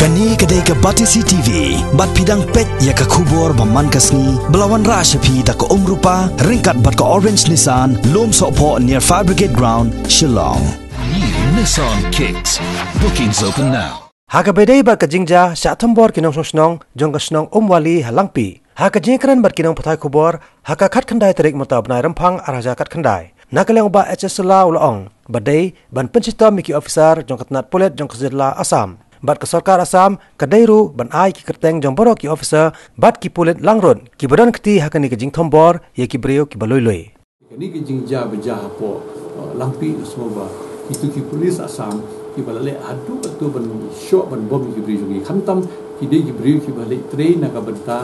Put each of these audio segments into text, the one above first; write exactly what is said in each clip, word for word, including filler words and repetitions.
Kane ka dei ka Batesi T V, bad phi dang peit ïa ka khubor ba man ka sngi, ba la wanrah sha phi da ka Umrupa, ryngkat bad ka Orange Nissan, Lumsohphoh near Fire Brigade Ground, Shillong. New Nissan Kicks. Bookings open now. Ha kaba ïadei bad ka jingjia shah thombor ki nongshong shnong jong ka shnong Umwali ha Langpih, ha ka jingkren bad ki nongpathai khubor ha ka khatkhyndai tarik mynta u bnai Rymphang arhajar khatkhyndai, na ka liang u Bah H S Shylla u la ong ba dei ban pynshitom ïa ki officer jong ka tnat pulit jong ka jylla Assam bad ka sorkar Assam ka dei ruh ban ai ki kyrteng jong baroh ki officer bad ki pulit langrut kiba don kti ha kane ka jingthombor ïa ki briew kiba lui lui. Kane ka jingjia ba jia hapoh, uh, Langpih, nga sngew ba kito ki police Assam kiba la leh haduh kato ban shoh ban bom ïa ki briew jong ngi, khamtam ki dei ki briew kiba leit trei na ka bynta,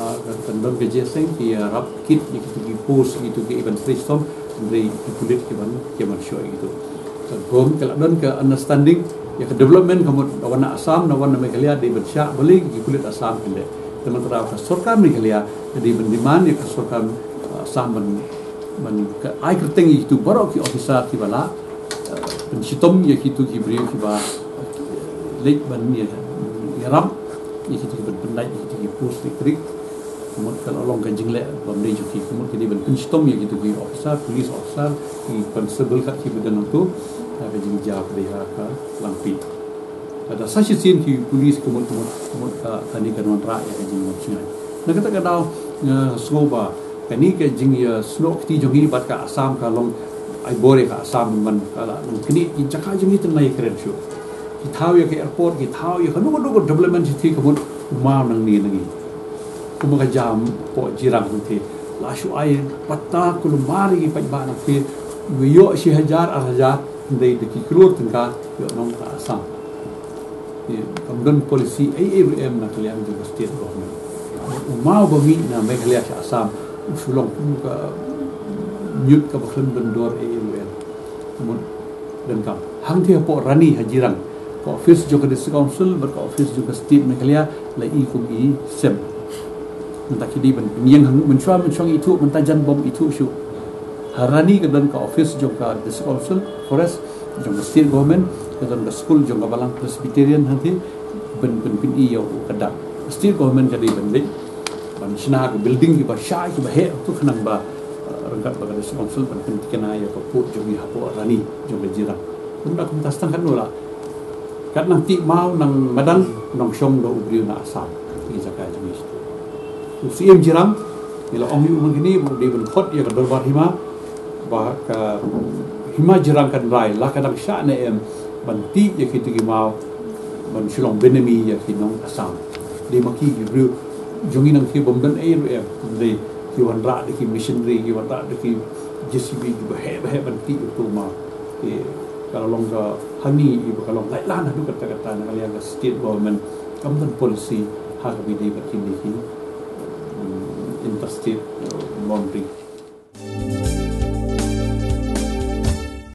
uh, kan don ka jingïaseng, ki ïarap kit ïa kito ki post, kito ki ban trei shitom, hynrei ki pulit ki ban, ki ban shoh ïa kito. Ka gov ka la don ka understanding ïa ka development, ka mut na wan na Assam, na wan na Meghalaya, dei ban shah, balei ki pulit Assam ki leh. Te mynta ka sorkar Meghalaya ka dei ban demand ïa ka sorkar, uh, Assam ban, ban ka ai kyrteng ïa kito baroh ki officer kiba la, uh, pynshitom ïa kito ki briew kiba, uh, leit ban ïa, ïarap ïa kito ki ban pyndait ïa kito ki post elektrik. Ka mut ka la long ka jingleh bym dei jong ki, ka mut ka dei ban pynshitom ïa kito ki officer, police officer, ki constable kat kiba don hangto, ha ka jingjia ba dei ha ka Langpih. Lada sa shisien ki police ka mut, ka mut, ka mut ka, kane kan wanrah ïa ka jingbymshngaiñ. Na kata ka daw, nga sngew ba kane ka jingïasnoh kti jong ngi bad ka Assam ka long ai bor ïa ka Assam, man ka la long kine ki jaka jong ngi tang la ïakren shuh. Ki thaw ïa ka airport, ki thaw ïa kano kano ka development, shi te ka mut u maw nangne nangne. Kumba ka jia hapoh Jirang hangte, la shu ai patta kulmar ïa ki paidbah hangte, ïoh shi hajar ar hajar, hynrei da ki klur tyngka ïoh nong ka Assam. Ïa, kam don policy ei ei ruh em na ka liang jong ka state government. U maw ba mih na Meghalaya sha Assam u shu long kum ka ñiut kaba khlem don dor ei ei ruh em. Mut donkam. Hangte hapoh Rani ha Jirang, ka office jong ka District Council bad ka office jong ka State Meghalaya la i kum i sem. Mynta ki dei ban pynïeng hangno, mynshuwa mynshuwa ngim ithuh, mynta jan bym ithuh shuh. Ha Rani ka don ka office jong ka District Council, Forest, jong ka State Government, ka don ka skul jong ka Balang Presbyterian hangte, ban, ban pyni ïa u ka dak. State Government ka dei ban leit ban shna ka building kiba shai kiba heh tu, khnang ba, uh, ryngkat bad ka District Council ban pynthikna ïa ka port jong ngi hapoh Rani jong ka Jirang. Kumta kumta, tang katno lah. Kat nang tih maw nang madan, nang shong da u briew na Assam. Ïa jaka jong ngi. U Syiem Jirang, ngi la ong ïa u mynta kine, ba u dei ban khot ïa ka dorbar hima, ba ka hima Jirang kan rai, la ka dang shah ne em ban tih ïa kito ki maw ban shu long bynmih ïa ki nong Assam. Dei ma ki, ki briew jong ngi nang ki bym don ei ruh em, dei ki wanrah da ki machinery, ki wanrah da ki J C B kiba heh ba heh ban tih ïa u maw. Te ka la long ka hangne, iba ka long lait lan haduh katta katta, na ka liang ka state government kam don policy ha kaba ïadei bad kine ki, mm, interstate, uh, boundary.